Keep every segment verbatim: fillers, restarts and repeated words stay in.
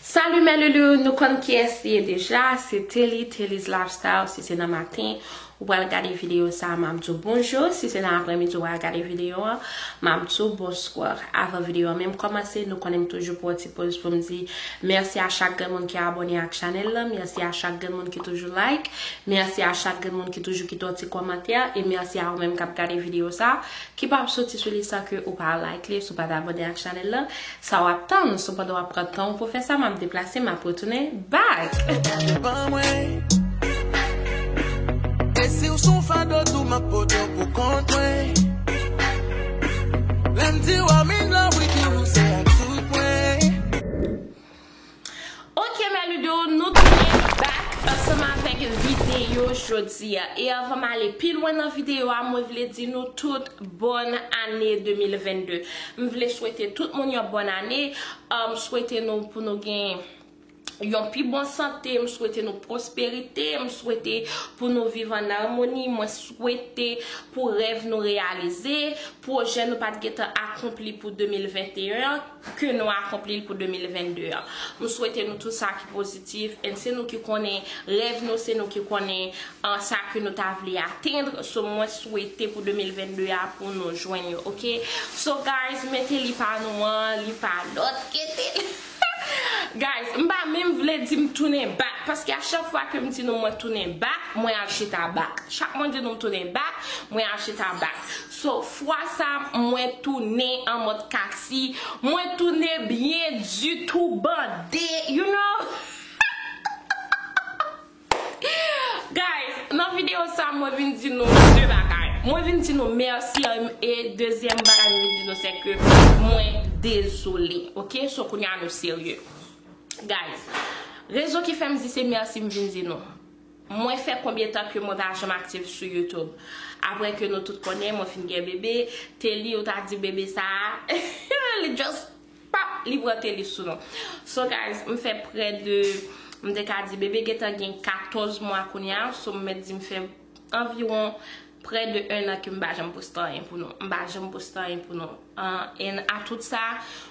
Salut mes loulous, nou konn kiyès li ye deja, se Telly, Telly's Lifestyle. Si se nan maten ou pral gade videyo sa a, m ap di w bonjou. Si se nan aprèmidi ou pral gade videyo an, m ap di w bonswa. Avan videyo an menm kòmanse, nou konnen m toujou pran ti poz pou m di mèsi a chak grenn moun ki abòne ak chanèl la, mèsi a chak grenn moun ki toujou like, mèsi a chak grenn moun ki toujou kite yon ti kòmantè, e mèsi a ou menm k ap gade videyo sa a, ki p ap soti sou li san ke ou pa like li, si w pa t abòne ak chanèl la. Sa w ap tann? Sepandan w ap pran tan w pou fè sa, m ap deplase, m ap retounen back. Ban mwen. E si w sou fado tou, m ap pote w pou kont mwen. Lè m di w I'm in love with you, se ak tout mwen. Ok, mes loulous, nou tounen back ansanm avèk videyo jodi a. E avan m ale pi lwen nan videyo a, mwen vle di nou tout bòn ane de mil vennde. M vle swete tout moun yon bòn ane. M swete nou pou nou gen yon pi bon sante, m swete nou pwosperite, m swete pou nou viv an amoni, mwen swete pou rèv nou reyalize, pwojè nou pa t gentan akonpli pou de mil venteyen an, ke nou akonpli l pou de mil vennde an. M swete nou tout sa ki pozitif, and se nou ki konnen rèv nou, se nou ki konnen an sa ke nou ta vle atenn. So, mwen swete pou de mil vennde a pou nou jwenn yo, ok? So, guys, mete li pa nou an, li pa lòt, kete li. Guys, m pa menm vle di m tounen back, paske a chak fwa ke m di nou mwen tounen back, mwen al chita back. Chak mwen di nou m tounen back, mwen al chita back. So, fwa sa, mwen tounen an mòd Kati, mwen tounen byen ditou bande, you know? Guys, nan videyo sa, mwen vin di nou de bagay. Mwen vin di nou mèsi, e dezyèm bagay mwen vin di nou, se ke mwen dezole, ok? So, kounye a nou serye. Guys, rezon ki fè m di se mèsi m vin di nou. Mwen fè konbyen tan ke mwen pa janm aktif sou YouTube? Apre ke nou tout konnen, mwen fin gen bebe, Telly, ou ta di bebe sa a, li just pap, li pran Telly sou nou. So, guys, m fè prè de, m te ka di bebe gentan gen katòz mwa kounye a, so m mèt di m fè anviwon prè de en an ke m pa janm poste anyen pou nou. M pa janm poste anyen pou nou. An, and a tout sa,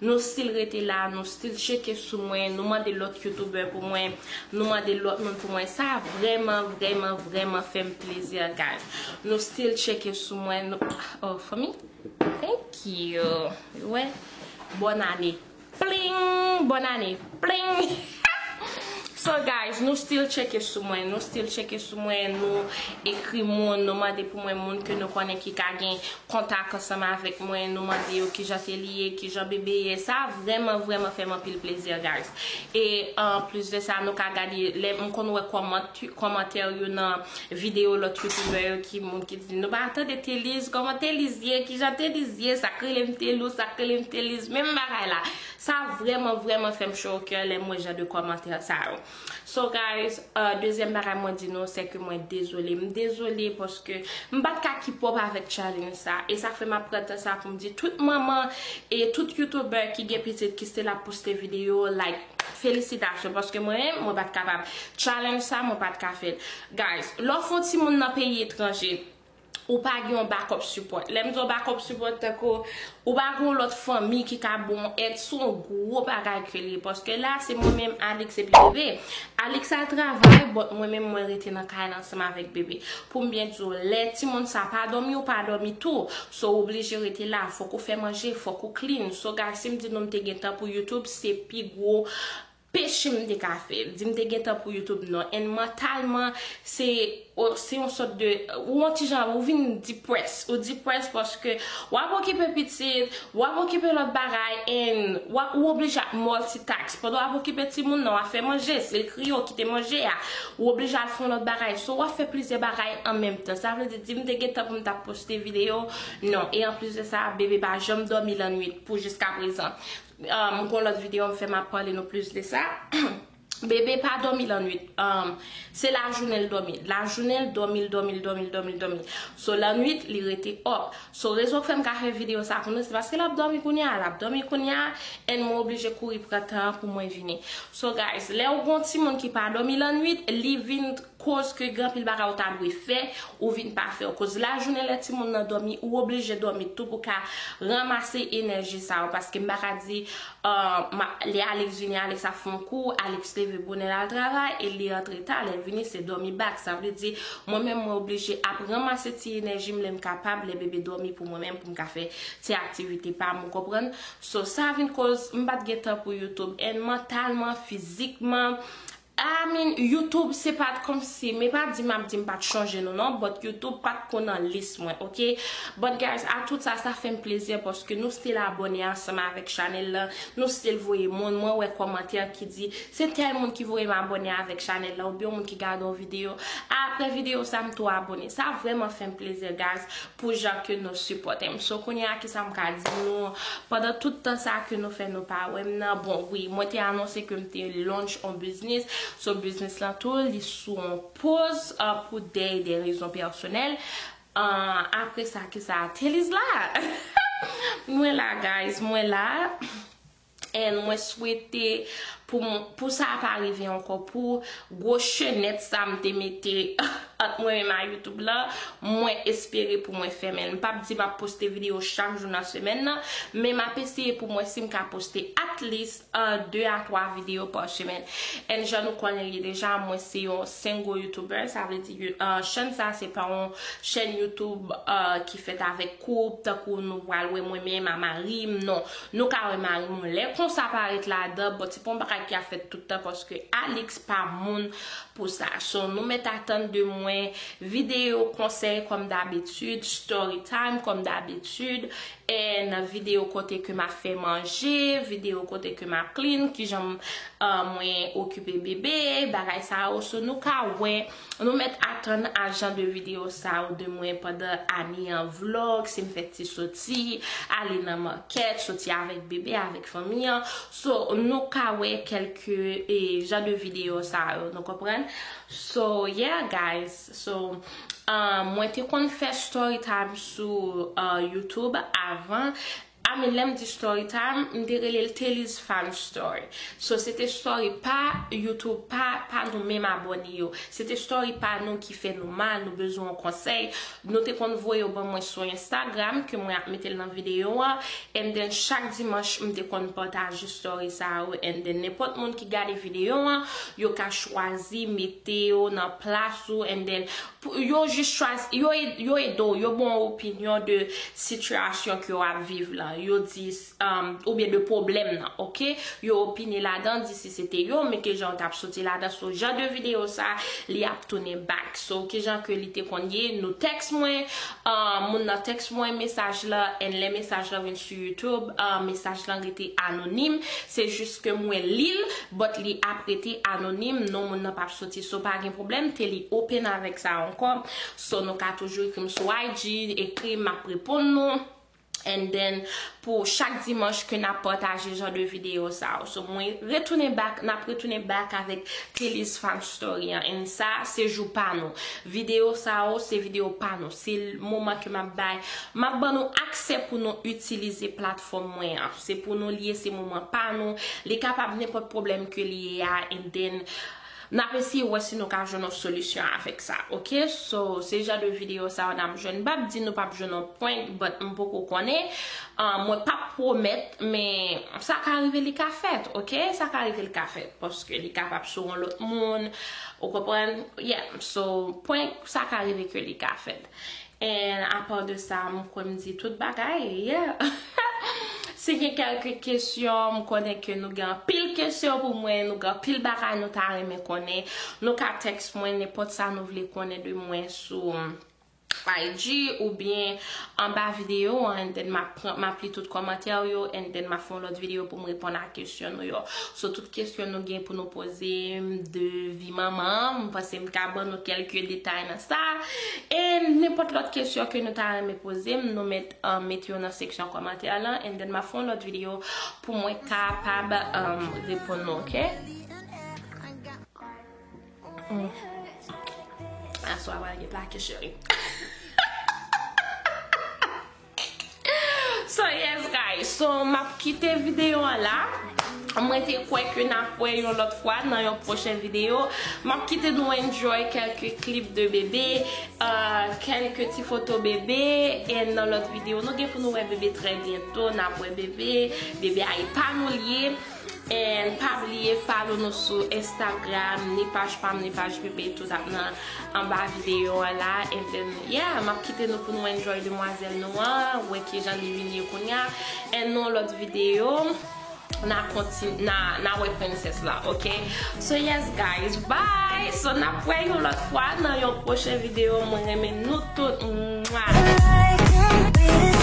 nou still rete la, nou still tcheke sou mwen, nou mande lòt youtubè pou mwen, nou mande lòt moun pou mwen. Sa vrèman, vrèman, vrèman fè m plezi, guys. Nou still tcheke sou mwen. Nou, oh, fanmi, thank you. Wè, bòn ane. Pling! Bòn ane. Pling! So, guys, nou still tcheke sou mwen. Nou still tcheke sou mwen. Nou ekri moun. Nou mande pou mwen moun ke nou konnen ki ka gen kontak ansanm avèk mwen. Nou mande yo kijan Telly ye, kijan bebe ye. Sa vrèman, vrèman fè m anpil plezi, guys. E anplis de sa, nou ka gade, lè m konn wè kòmant-, kòmantè yo nan videyo lòt youtubè yo, ki moun ki di, nou pa tande Telly, kòman Telly ye, kijan Telly ye, sa k rele m Telly, sa k rele m Telly, menm bagay la. Sa vrèman, vrèman fè m cho o kè lè m wè jan de kòmantè sa yo. So, guys, uh, dezyèm bagay mwen di nou, se ke mwen dezole. M dezole paske m pa t ka keep up avèk challenge sa. E sa fè m ap pran tan sa pou m di tout manman e tout youtubè ki gen pitit ki still ap poste videyo, like, felisitasyon. Paske mwen menm, mwen pa t kapab. Challenge sa, mwen pa t ka fè l. Guys, lè w fè yon timoun nan peyi etranje, ou pa gen yon backup support. Lè m di yon backup support, tankou ou pa gen yon lòt fanmi ki ka ba w èd, se yon gwo bagay ke li ye. Paske la, se mwen menm, Alix epi bebe. Alix al travay, but mwen menm, mwen rete nan kay la ansanm avèk bebe. Pou m byen di w, lè timoun sa pa dòmi, ou pa dòmi tou. So, ou oblije rete la. Fòk ou fè manje, fòk ou clean. So, guys, si m di nou m te gen tan pou YouTube, se pi gwo peche m te ka fè. Di m te gen tan pou YouTube, non. And mantalman, se, o, se yon sòt de, ou yon ti jan, ou vin depressed. Ou depressed paske w ap okipe pitit, w ap okipe lòt bagay, and w ap, ou oblije ap multitask. Pandan w ap okipe timoun nan, w ap fè manje, si l kriye, w kite manje a. Ou oblije al fè yon lòt bagay. So, w ap fè plizyè bagay an menm tan. Sa vle di, di m te gen tan pou m t ap poste videyo? Non. E anplis de sa, bebe pa janm dòmi lannwit pou jiskaprezan. Um, m gon lòt videyo m fè, m ap pale nou plis de sa. Bebe pa dòmi lannwit. Um, se lajounen l dòmi. Lajounen l dòmi, l dòmi, l dòmi, l dòmi, l dòmi. So, lannwit, li rete up. So, rezon k fè m ka fè videyo sa pou nou, se paske l ap dòmi kounye a, l ap dòmi kounye a, and mwen oblije kouri pran tan an pou mwen vini. So, guys, lè ou gon timoun ki pa dòmi lannwit, li vin koz ke gen anpil bagay ou ta dwe fè, ou vin pa fè yo. Koz lajounen lè timoun nan dòmi, ou oblije dòmi tou pou ka ranmase enèji sa yo, paske m pa ka di, uh, ma, lè Alex vini, Alex ap fè yon kou, Alex leve bonè l al travay, e li rantre ta, lè l vini, se dòmi back. Sa vle di, mwen menm, mwen oblije ap ranmase ti enèji m lè m kapab, lè bebe dòmi pou mwen menm, pou m ka fè ti aktivite pa m, ou konprann? So, sa vin koz m pa t gen tan pou YouTube. And mantalman, fizikman, I mean, YouTube, se pa t kòmsi, men pa di m ap di m pa t chonje nou non, but YouTube pa t konn nan lis mwen, ok? But guys, a tout sa, sa fè m plezi paske nou still abòne ansanm avèk chanèl la, nou still voye moun, mwen wè kòmantè ki di, se tèl moun ki voye m abòne avèk chanèl la, oubyen yon moun ki gade yon videyo, apre videyo sa, m tou abòne. Sa vrèman fè m plezi, guys, pou jan ke nou sipòte m. So, kounye a, kisa m ka di nou, pandan tout tan sa ke nou fè nou pa wè m nan, bon, wi, mwen te anonse ke m te launch on business. So, business lan tou, li sou on pause, uh, pou de, de rezon pèsonèl. Uh, apre sa, kisa, Teliz la? Mwen la, guys, mwen la. And mwen swete pou, pou sa pa rive ankò, pou gwo chenèt sa m te mete ant mwen menm a YouTube la, mwen espere pou mwen fèmen l. M p ap di m ap poste videyo chak jou nan semèn nan, men m ap eseye pou mwen si m ka poste at least, uh, de a twa videyo pa semèn. And jan nou konnen li deja, mwen se yon single YouTuber, sa vle di, uh, chann sa se pa yon chèn YouTube, uh, ki fèt avèk koup, tankou nou pral wè mwen menm a mari m, non. Nou ka wè mari m yon lè konsa parèt ladan, but se pa yon bagay ki ap fèt tout tan paske Alex pa moun pou sa. So, nou mèt atann de mwen videyo konsèy kòm dabitid, story time kòm dabitid, and videyo kote ke m ap fè manje, videyo kote ke m ap clean, kijan m, uh, mwen okipe bebe, bagay sa yo. So, nou ka wè, nou mèt atann a jan de videyo sa yo de mwen pandan ane an, vlog, si m fè ti soti, ale nan makèt, soti avèk bebe, avèk fanmi an. So, nou ka wè kèlke, e, jan de videyo sa yo, nou konprann? So, yeah, guys. So, uh, mwen te konn fè story time sou, uh, YouTube avan. I mean, lè m di story time, m te rele l Teliz Fan Story. So, se te story pa YouTube, pa, pa nou menm abòne yo. Se te story pa nou ki fè nou mal, nou bezwen yon konsèy. Nou te konn voye yo ban mwen sou Instagram, ke mwen ap mete l nan videyo an. And then, chak dimanch, m te konn pataje story sa yo. And then, nenpòt moun ki gade videyo an, yo ka chwazi mete yo nan plas ou. And then, pou, yo jis chwazi, yo, e- yo ede w, yo ba w opinyon de sitiyasyon ke w ap viv lan. Yo di, um, oubyen de pwoblèm nan, ok? Yo opine ladan, di si se te yo, men kijan yo t ap soti ladan. So, jan de videyo sa, li ap tounen back. So, kijan ke li te konn ye, nou tèks mwen, uh, moun nan tèks mwen mesaj la, and lè mesaj la vin sou YouTube, uh, mesaj la rete anonim. Se jis ke mwen li l, but li ap rete anonim, non moun nan p ap soti. So, pa gen pwoblèm, Teliz open avèk sa ankò. So, nou ka toujou ekri m sou I G, ekri m, m ap reponn nou. And then, pou chak dimanch ke n ap pataje jan de videyo sa yo. So, mwen retounen back, n ap retounen back avèk Teliz Fan Story an. And sa, se jou pa nou. Videyo sa yo, se videyo pa nou. Se l-, moman ke m ap bay. M ap ban nou aksè pou nou itilize platfòm mwen an. Se pou nou li ye, se moman pa nou. Li kapab nenpòt pwoblèm ke li ye a, and then, n ap eseye wè si nou ka jwenn yon solisyon avèk sa, ok? So, se jan de videyo sa yo n ap jwenn. M p ap di nou p ap jwenn yon prank, but m poko konnen. Ah, mwen p ap pwomèt, men sa ka rive li ka fèt, ok? Sa ka rive li ka fèt, paske li kapab sou yon lòt moun, ou konprann? Yeah, so, prank, sa ka rive ke li ka fèt. And apa de sa, m kwè m di tout bagay, yeah. Si gen kèlke kesyon, m konnen ke nou gen anpil kesyon pou mwen, nou gen anpil bagay nou ta renmen konnen. Nou ka tèks mwen nenpòt sa nou vle konnen de mwen sou I G oubyen anba videyo an, and then m ap pran, m ap li tout kòmantè yo, and then m ap fè yon lòt videyo pou m reponn a kesyon nou yo. So, tout kesyon nou gen pou nou poze m de vi manman, m panse m ka ban nou kèlke detay nan sa. E nenpòt lòt kesyon ke nou ta renmen poze m, nou mèt, um, mete yo nan seksyon kòmantè lan, and then m ap fè yon lòt videyo pou mwen kapab, um, reponn nou, ok? Aswè a pral gen plake, cheri. So yes guys, so m ap kite videyo an la. Mwen te kwè ke n ap wè yon lòt fwa nan yon pwochen videyo. M ap kite nou enjoy kèlke clip de bebe, euh, kèlke ti foto bebe, e nan lòt videyo nou gen pou nou wè bebe trè byento, n ap wè bebe, bebe a e pa nou l ye. And pa bliye follow nou sou Instagram, ni paj pa m, ni paj bebe, tout ap nan anba videyo an la. And then, yeah, m ap kite nou pou nou enjoy demwazèl nou an, wè kijan li vin ye kounye a. And nan lòt videyo, n a kontin-, n a, n a wè prensès la, ok? So yes guys, bye! So n ap wè yon lòt fwa nan yon pwochen videyo. Mwen renmen nou tout. Mwah!